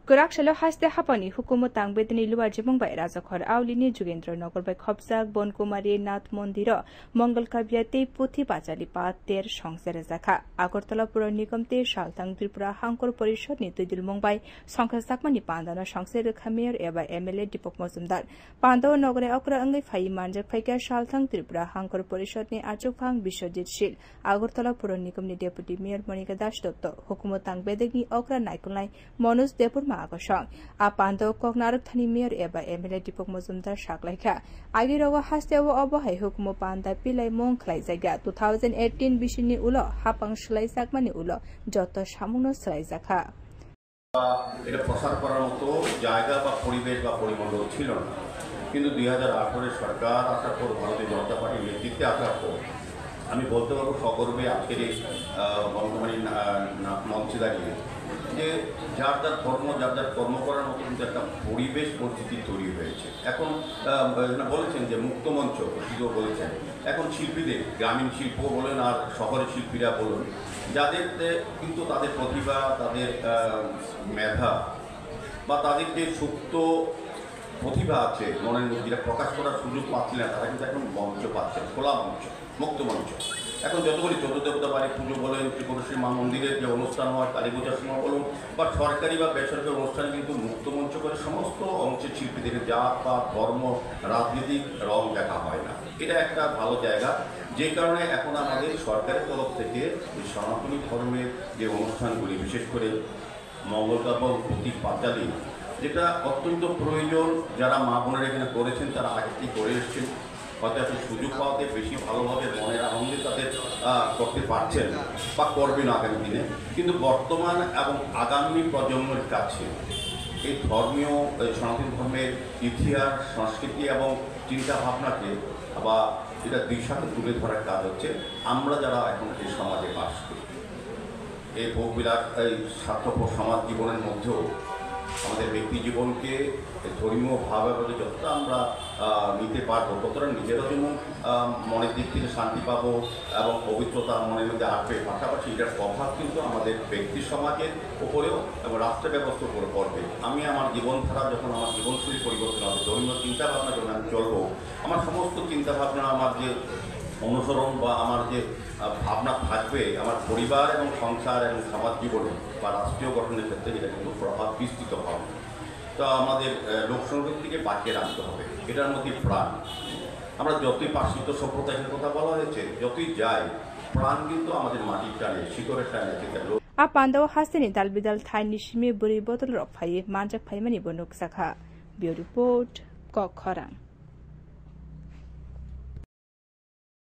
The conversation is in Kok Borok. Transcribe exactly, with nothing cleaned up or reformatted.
Kwrak salo haste hapani hukumu tang bedini luwa jimung bai Rajakhor Aulini Jugendra Nagar bai khopjak Bonkumari Nath Mondiro Mongol Kabya tei Puthi Pachali pater songse rejakha. Agartala Pura Nigam tei Salthang Tripura Hangkor Porishod ni twidulmung bai songkhe sakmani pandano songse rwkha Mayor eba M L A Deepak Majumdar. Pandao nogre okra wngwi phai manjak phaikha Salthang Tripura Hangkor Porishod ni achukphang Biswajit Sil, Agartala Pura Nigam ni Deputy Mayor Monika Das Dotto, hukumu tang bedekni okra naikolnai Manoj Debbarma agosong. A pandao kok narwkthani Mayor eba M L A Deepak Majumdar saklaikha. Agi rogo hasteo obo hai hukumu panda pilai mung khlaijakya two thousand eighteen bisini ulo hapang swlaijakmani ulo joto samungno swlaijakha. এটা প্রসার করার মতো জায়গা বা পরিবেশ বা পরিমণ্ডল ছিল না। কিন্তু দুই হাজার আঠারো সরকার আসার পর, ভারতীয় জনতা পার্টির নেতৃত্বে আসার পর, আমি বলতে পারবো সগর্বে আজকের এই আহ, বনকুমারী না- নাথ মঞ্চে দাঁড়িয়ে যে যার যার ধর্ম, যার যার কর্ম করার মতো কিন্তু একটা পরিবেশ পরিস্থিতি তৈরি হয়েছে। এখন আহ, এখানে বলেছেন যে মুক্ত মঞ্চ, শিল্পীও বলেছেন, এখন শিল্পীদের, গ্রামীণ শিল্প বলেন আর শহরের শিল্পীরা বলুন, যাদের কিন্তু তাদের প্রতিভা, তাদের আহ, মেধা বা তাদের যে সুপ্ত প্রতিভা আছে মনের মধ্যে, যেটা প্রকাশ করার সুযোগ পাচ্ছিলেন না, তারা কিন্তু এখন মঞ্চ পাচ্ছেন, খোলা মঞ্চ, মুক্ত মঞ্চ। এখন যতগুলি চতুর্দেবতা বাড়ি পুজো বলেন, ত্রিপুরেশ্বরী মা মন্দিরের যে অনুষ্ঠান হয়, কালী পূজার সময় বলুন, বা সরকারি বা বেসরকারি অনুষ্ঠানে কিন্তু মুক্ত মঞ্চ করে সমস্ত অংশের শিল্পীদের জাত বা ধর্ম, রাজনৈতিক রং দেখা হয় না। এটা একটা ভালো জায়গা, যে কারণে এখন আমাদের সরকারের তরফ থেকে এই সনাতনী ধর্মের যে অনুষ্ঠানগুলি, বিশেষ করে মঙ্গলকাব্য এবং পুথি পাঁচালী, যেটা অত্যন্ত প্রয়োজন, যারা মা বোনেরা এখানে করেছেন, তারা আগে থেকে করে এসছেন, হয়তো এখন সুযোগ পাওয়াতে বেশি ভালোভাবে মনের আনন্দে তাদের আহ, করতে পারছেন বা করবেন আগামী দিনে। কিন্তু বর্তমান এবং আগামী প্রজন্মের কাছে এই ধর্মীয়, এই সনাতন ধর্মের ইতিহাস, সংস্কৃতি এবং চিন্তা ভাবনাকে বা এটা দৃষ্টান্ত তুলে ধরার কাজ হচ্ছে আমরা যারা এখন এই সমাজে বাস করি। এই বহু বিরাট এই স্বার্থপর সমাজ জীবনের মধ্যেও আমাদের ব্যক্তি জীবনকে এই ধর্মীয় ভাবাবেগে যতটা আমরা আহ, নিতে পারবো, ততটা নিজেরা যেমন আহ, মনের দিক থেকে শান্তি পাবো এবং পবিত্রতা মনের মধ্যে আসবে, পাশাপাশি এটার প্রভাব কিন্তু আমাদের ব্যক্তি সমাজের উপরেও এবং রাষ্ট্র ব্যবস্থার উপরে পড়বে। আমি আমার জীবনধারা যখন, আমার জীবনশৈলী পরিবর্তন হবে, ধর্মীয় চিন্তা ভাবনা যখন আমি চলবো, আমার সমস্ত চিন্তা ভাবনা, আমার যে অনুসরণ বা আমার যে আহ, ভাবনা থাকবে আমার পরিবার এবং সংসার এবং সমাজ জীবনে বা রাষ্ট্রীয় গঠনের ক্ষেত্রে, এটা কিন্তু প্রভাব বিস্তৃত হবে। তো আমাদের আহ, লোক সংস্কৃতিকে বাঁচিয়ে রাখতে হবে, এটার মধ্যে প্রাণ। আমরা যতই পাশ্চাত্য সভ্যতা, এখানে কথা বলা হয়েছে, যতই যাই, প্রাণ কিন্তু আমাদের মাটির টানে, শিকড়ের টানে আছে। তাই লোক A pandao hasteni dalbidal thaini simi bwrwi bodol rok phaiwi manjak phaimani bo nukjakha. Bureau Report, Kok Khorang.